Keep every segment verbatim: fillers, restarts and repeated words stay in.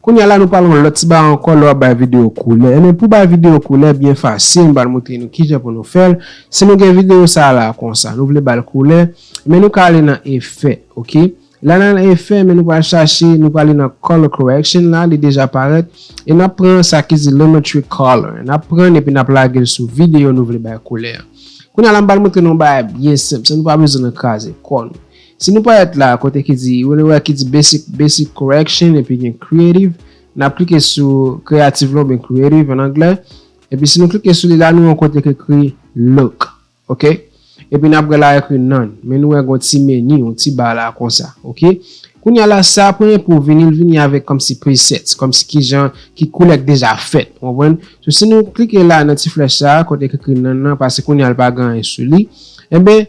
Kounye a la, nou pral yon lòt ti bagay ankò lè w ap bay videyo koulè. Ebyen, pou bay videyo koulè, byen fasil, m pral montre nou kijan pou nou fè l. Si nou gen videyo sa a la konsa, nou vle ba l koulè, men nou ka ale nan efè, oke? La nan efè, men nou pral chache, nou prale nan color correction la, li deja parèt. E n ap pran sa ki di Lumetri Color. N ap pran l epi n ap lage l sou videyo nou vle bay koulè a. Kounye a la, m pral montre nou yon bagay byen senp, san nou pa bezwen nan kraze kò nou. Si nou parèt la, kote ki di, ou wè ki di basic, basic correction, epi gen creative, n ap klike sou creative la oubyen creative an anglè. Epi si nou klike sou li la, nou wè yon kote ki ekri look. Oke? Epi n ap wè la ekri none. Men nou wè gon ti meni, yon ti ba la konsa. Oke? Kounye a la, sa premye pou vini, l vini avèk kòmsi presets, kòmsi kijan, ki koulè k deja fèt. Ou konprann? So, si nou klike la nan ti flèch sa, kote k ekri none nan, paske kounye a l pa gen anyen sou li. Enben,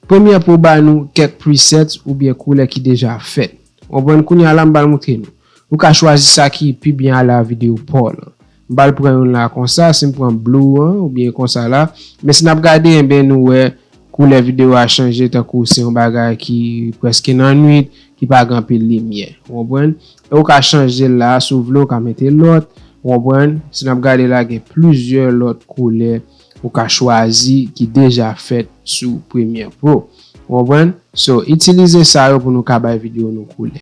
premye pou ba nou kèk presets oubyen koulè ki deja fèt. Ou konprann? Kounye a la, m pral montre nou. Ou ka chwazi sa ki pi byen ale a videyo pa w lan. M pral pran youn la konsa, si m pran blue an, oubyen konsa la. Men si n ap gade, enben, nou wè koulè videyo a chanje, tankou se yon bagay ki prèske nan nwit, ki pa gen anpil limyè. Ou konprann? E ou ka chanje l la, si w vle, ou ka mete lòt. Ou konprann? Si n ap gade la, gen plizyè lòt koulè ou ka chwazi ki deja fèt sou Premiere Pro. Ou konprann? So, itilize sa yo pou nou ka bay videyo nou koulè.